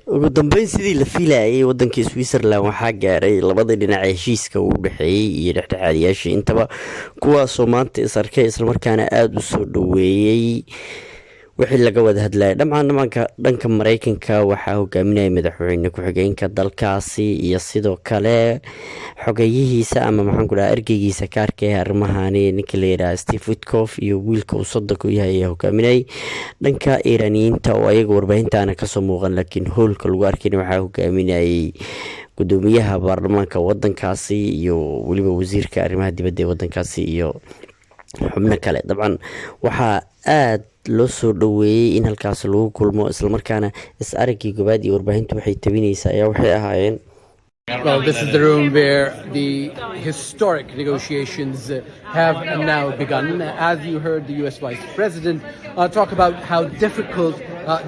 Ugu dambeyn, sidii la filayay, wadankii Switzerland waxaa gaaray labadii dhinac ee heshiiska uu dhexeeyey iyo dhexdhexaadiyaashii intaba, kuwaasoo maanta is arkay, islamarkaana aada u soo dhaweeyey wixii laga wada hadlayay. Dhammaan dhamanka dhanka Mareykanka waxaa hogaaminaya madaxweyne ku-xigeenka dalkaasi iyo sidoo kale xogeyihiisa ama, maxaan ku dhaha, ergeygiisa gaarka ee arrimahani, ninka la yidhaha Steve Witkoff, iyo wiilka uu 30 u yahay ayaa hogaaminayay. Dhanka Iiraaniyiinta, oo ayaga warbaahintaana kasoo muuqan laakiin hoolka lagu arkayna, waxaa hogaaminayay gudoomiyaha baarlamaanka wadankaasi iyo weliba wasiirka arrimaha dibadda ee wadankaasi iyo xubno kale. Dabcan waxaa aada loo soo dhaweeyey in halkaas lagu kulmo, islamarkaana is araggii gobaad iyo warbaahintu waxay tabinaysaa ayaa waxay ahaayeen. Well, this is the room where the historic negotiations have now begun. As you heard the US Vice President talk about how difficult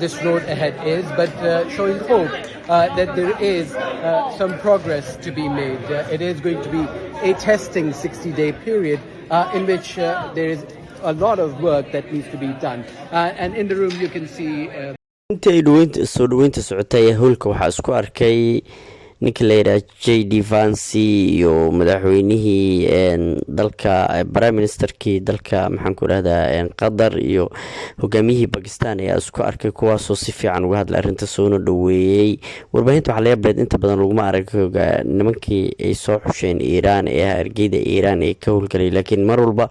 this road ahead is, but showing hope that there is some progress to be made. It is going to be a testing 60 day period in which there is a lot of work that needs to be done. And in the room, you can see. Intii ay dhaweynta soo dhaweynta socotay ayaa hoolka waxaa isku arkay ninka la yidhaha J D Vance iyo madaxweynihii dalka, prime ministerkii dalka, maxaan ku dhahdaa, Qatar iyo hogaamiyihii Bakistan ayaa isku arkay, kuwaasoo si fiican uga hadlay arrinta, soona dhaweeyey. Warbaahinta waxaa laga beed inta badan laguma arag nimankii ay soo xusheen Iiraan ee ah ergeyda Iiraan ee ka howlgalay, laakiin mar walba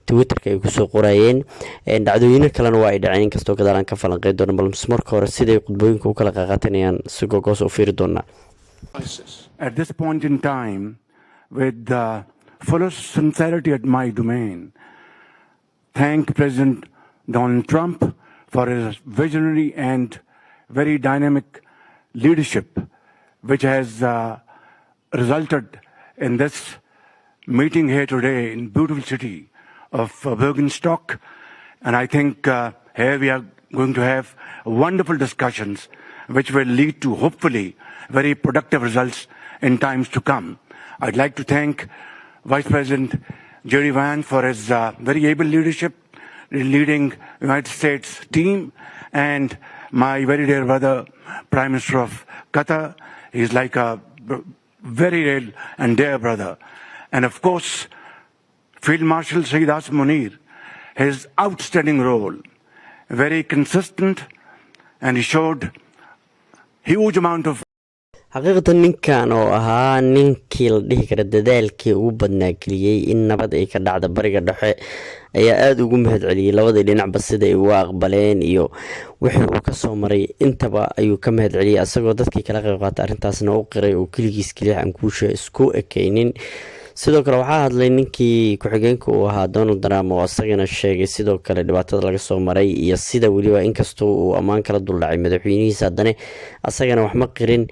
Twitterka ay kusoo qorayeen. Dhacdooyino kalena waa ay dhaceen, inkastoo gadaal aan ka falanqey doono, balse marka hore siday khudbooyinka u kala qaqaatanayaan si gogoos u fiiri doonaa. At this point in time, with the fullest sincerity at my domain, thank President Donald Trump for his visionary and very dynamic leadership, which has resulted in this meeting here today in beautiful city of Bürgenstock. And I think here we are going to have wonderful discussions, which will lead to hopefully very productive results in times to come. I'd like to thank Vice President J.D. Vance for his very able leadership in leading United States team, and my very dear brother, Prime Minister of Qatar. He's like a very real and dear brother. And of course, Field Marshal Syed Asim Munir, his outstanding role, very consistent, and he showed huge amount of Xaqiiqatan, ninkan oo ahaa ninkii la dhihi kara dadaalkii ugu badnaa geliyey in nabad ay ka dhacda Bariga Dhexe ayaa aada ugu mahad celiyey labadii dhinacba sida ay uga aqbaleen iyo wixii uu kasoo maray intaba ayuu ka mahad celiyey, asagoo dadkii kala qayb qaatay arrintaasna u qiray oo keligiis keliya aan guusha isku ekeynin. Sidoo kale waxaa hadlay ninkii ku-xigeenka uu ahaa, Donald Trump, oo isagana sheegay sidoo kale dhibaatada laga soo maray iyo sida weliba inkastoo uu ammaan kala duldhacay madaxweynihiisa, haddana asagana wax ma qirin,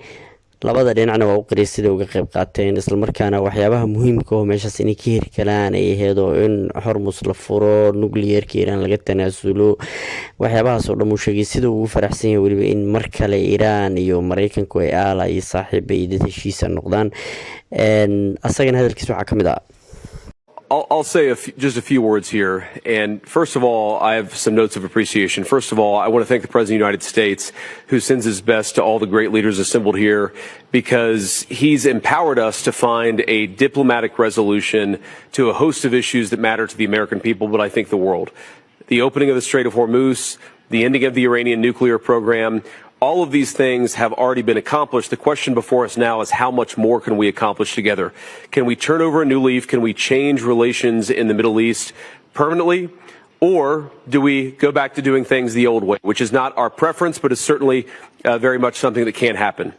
labada dhinacna waa u qiriy siday uga qayb qaateen, islamarkaana waxyaabaha muhiimka oo meeshaas inay ka heri karaan ay ahayd, oo in Hormus la furo, nuclearka Iiraan laga tanaasulo, waxyaabahaas oo dhan uu sheegay sida ugu faraxsan yahay weliba in mar kale Iiraan iyo Mareykanku ay aala iyo saaxiiba iyo dad heshiisa noqdaan. Asagana hadalkiis waxaa ka mid ah: I'll say just a few words here. And first of all, I have some notes of appreciation. First of all, I want to thank the President of the United States, who sends his best to all the great leaders assembled here, because he's empowered us to find a diplomatic resolution to a host of issues that matter to the American people, but I think the world. The opening of the Strait of Hormuz, the ending of the Iranian nuclear program, all of these things have already been accomplished. The question before us now is, how much more can we accomplish together? Can we turn over a new leaf? Can we change relations in the Middle East permanently? Or do we go back to doing things the old way, which is not our preference, but is certainly very much something that can happen?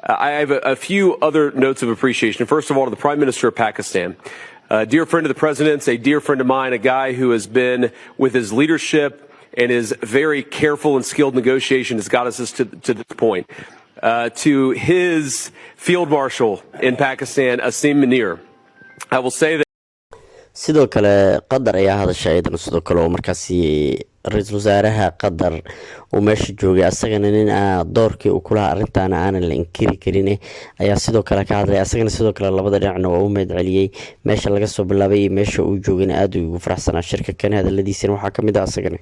I have a few other notes of appreciation. First of all, to the Prime Minister of Pakistan, a dear friend of the president's, a dear friend of mine, a guy who has been with his leadership and his very careful and skilled negotiation has got us to this point. To his field marshal in Pakistan, Asim Munir, I will say that. Sidoo kale Qatar ayaa hadasha iyadana sidoo kale, oo markaasi ra-iisul wasaaraha Qatar uu meesha joogay, asagana nin a doorkii uu kulahaa arrintaana aanan la inkiri karin ayaa sidoo kale ka hadlay. Asagana sidoo kale labada dhinacna waa u mahad celiyey, meesha laga soo bilaabay iyo meesha uu joogayna aada ugu faraxsanaa shirka kan. Hadaladiisana waxaa kamid ah asagana: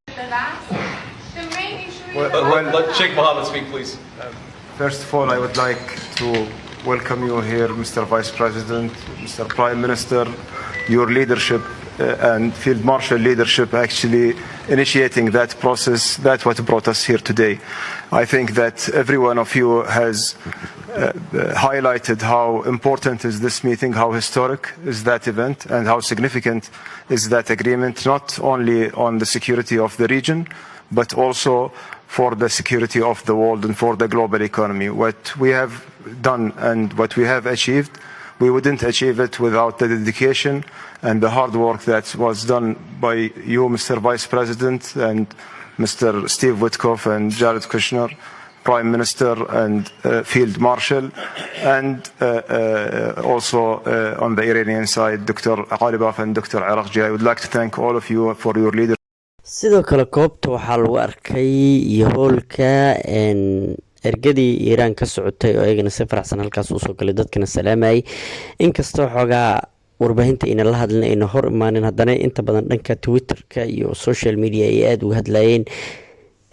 The main issue Well, is Well- Let Sheikh Mohammed speak, please. First of all, I would like to welcome you here, Mr. Vice President, Mr. Prime Minister, your leadership and Field Marshal leadership actually initiating that process. That's what brought us here today. I think that every one of you has highlighted how important is this meeting, how historic is that event, and how significant is that agreement, not only on the security of the region, but also for the security of the world and for the global economy. What we have done and what we have achieved, we wouldn't achieve it without the dedication and the hard work that was done by you, Mr. Vice President, and Mr. Steve Witkoff and Jared Kushner, Prime Minister and Field Marshal, and also on the Iranian side, Dr. Ghalibaf and Dr. Araghchi. I would like to thank all of you for your leadership. Sidoo kale goobta waxaa lagu arkay iyo hoolka ergadii Iiraan ka socotay oo iyagana si faraxsan halkaas usoo galay, dadkana salaamayay. Inkastoo xoogaa warbaahinta ayna la hadlin, ayna hor imaanin, haddana inta badan dhanka Twitterka iyo social media ay aada uga hadlayeen.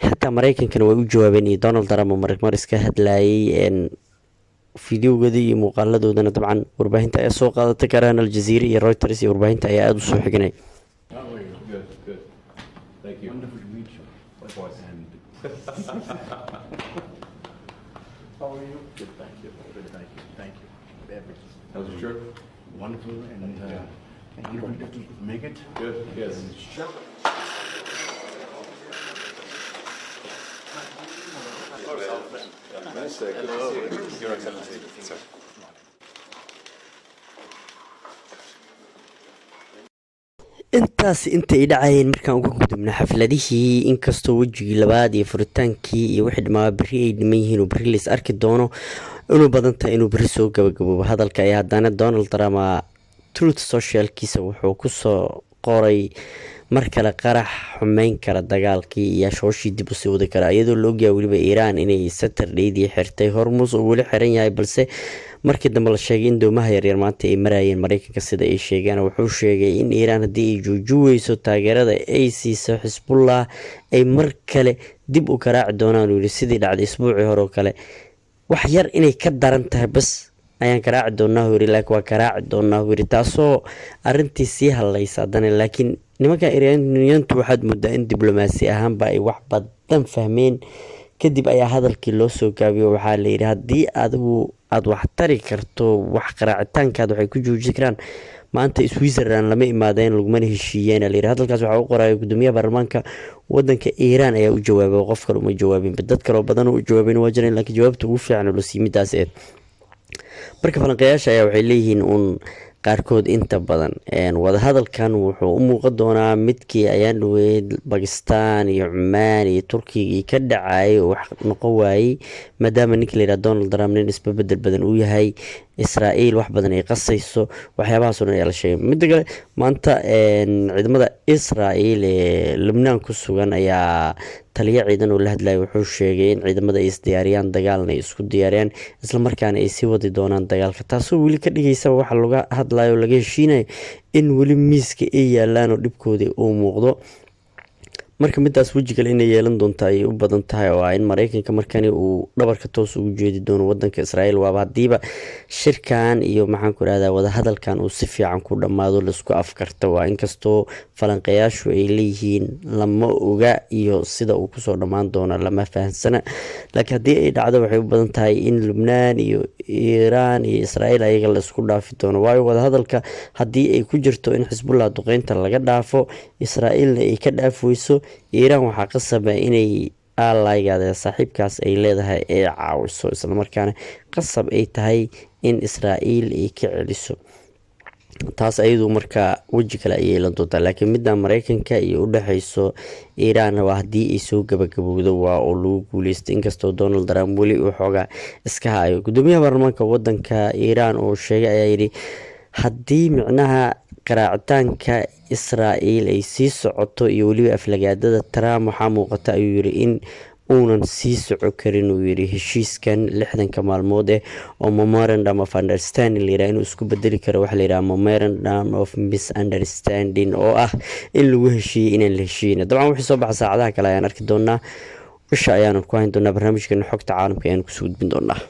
Xitaa Mareykankana way u jawaabeen iyo Donald Trump oo marmar iska hadlayay. Fideogooda iyo muuqaaladoodana dabcan warbaahinta ayaa soo qaadatay, gaar ahaan Aljazeera iyo Reuters iyo warbaahinta ayaa aada usoo xiganay. Good, good. Thank you. Wonderful to meet you. Likewise. And how are you? Good, thank you. Good, thank you. Thank you. Everything. How was your trip? Wonderful and wonderful to make it. Good, yes. Minister, good to see you. Your Excellency. Sir. Intaas inta ay dhacayeen markaan uga gudubna xafladihii, inkastoo wejigii labaad iyo furitaankii iyo wixii dhamaa berri ay dhiman yihiin oo berri lais arki doono, inuu badan tahay inuu berri soo gabagaboobo hadalka ayaa, haddana Donald Trump Truth Socialkiisa wuxuu kusoo qoray mar kale qarax xumeyn kara dagaalkii iyo shooshii dib usii wadi kara, iyadoo la ogyahay weliba Iiraan inay Saturdaydii xirtay Hormus oo weli xiran yahay, balse markii dambe la sheegay in doomaha yaryar maanta ay marayeen Mareykanka sida ay sheegeen. Wuxuu sheegay in Iiraan haddii ay jooji weyso taageerada ay siiso Xisbullah, ay mar kale dib u garaaci doonaan, uu yidhi, sidii dhacday isbuucii hore oo kale. Wax yar inay ka daran tahay bas ayaan garaaci doonaa, hu yiri, laakiin waa garaaci doonaa, hu yiri, taasoo arrintii sii hadlaysa haddana. Laakiin nimanka Iiraaniyiintu waxaad moodaa in diblomaasi ahaanba ay wax badan fahmeen. Kadib ayaa hadalkii loo soo gaabiyo. Waxaa la yidhi, haddii adigu aada wax tari karto, wax qaraacitaankaad waxay ku jooji karaan, maanta Switzerland lama imaadeen, lagumana heshiiyeen, layidhi. Hadalkaas waxaa u qoraya gudoomiyaha baarlamaanka wadanka Iiraan ayaa u jawaabay, qof kale uma jawaabinba. Dad kaleo badan oo u jawaabeen waa jireen, laakiin jawaabta ugu fiican oo lasii midaas eed. Marka falanqeyaasha ayaa waxay leeyihiin uun qaarkood inta badan wadahadalkan wuxuu u muuqan doonaa midkii ayaan dhaweyd Bakistan iyo Cumaan iyo Turkigii ka dhacayay oo wax noqon waayey, maadaama ninka la yidhaha Donald Trump nin isbabedel badan uu yahay, Israa'iil wax badan ay qasayso, waxyaabahaas o dhan ayaa la sheegay. Midda kale, maanta ciidamada Israa'iil ee Lubnaan ku sugan ayaa taliyo ciidan oo la hadlayay wuxuu sheegay in ciidamada ay isdiyaariyaan, dagaalna ay isku diyaariyaan, islamarkaana ay sii wadi doonaan dagaalka, taasoo weli ka dhigaysaba waxa laga hadlayo oo laga heshiinayo in weli miiska ay yaalaan oo dhibkoodii uu muuqdo. Marka midaas weji kale inay yeelan doonto ayay u badan tahay, oo ah in Mareykanka markani uu dhabarka toos ugu jeedi doono wadanka Israa'iil, waaba haddiiba shirkan iyo, maxaan ku rahdaa, wadahadalkan uu si fiican ku dhammaado, laisku afkarta. Waa inkastoo falanqeyaashu ay leeyihiin lama oga iyo sida uu kusoo dhammaan doono lama fahansana, laakiin haddii ay dhacdo waxay u badan tahay in Lubnaan iyo Iiraan iyo Israa'iil ayaga la isku dhaafi doono, waayo wadahadalka haddii ay ku jirto in Xisbullah duqeynta laga dhaafo, Israa'iilna ay ka dhaaf weyso, Iiraan waxaa qasaba inay allygaada, saaxiibkaas ay leedahay, ay caawiso, islamarkaana qasab ay tahay in Israa'iil ay ka celiso. Taas ayadu markaa weji kale ay yeelan doontaa. Laakiin midda Mareykanka iyo udhexeyso Iiraan waa haddii ay soo gabagabowdo, waa oo lagu guuleystay, inkastoo Donald Trump weli uu xoogaa iska hayo. Gudoomiyaha baarlamaanka wadanka Iiraan oo sheegay ayaa yidhi, haddii micnaha qaraacitaanka Israa'iil ay sii socoto iyo weliba aflagaadada Trump, waxaa muuqata, ayuu yiri, in uunan sii soco karin, uu yiri, heshiiskan 60-ka maalmood eh oo memorandum of understanding layiraha, inuu isku bedeli karo waxa layiraha memorandum of misunderstanding, oo ah in lagu heshiiyey inaan la heshiin. Dabcan wixii soo baxa saacadaha kale ayaan arki doonaa. Isha ayaanu ku hayn doonaa, barnaamijkeena xogta caalamka ayaanu kusoo gudbin doonaa.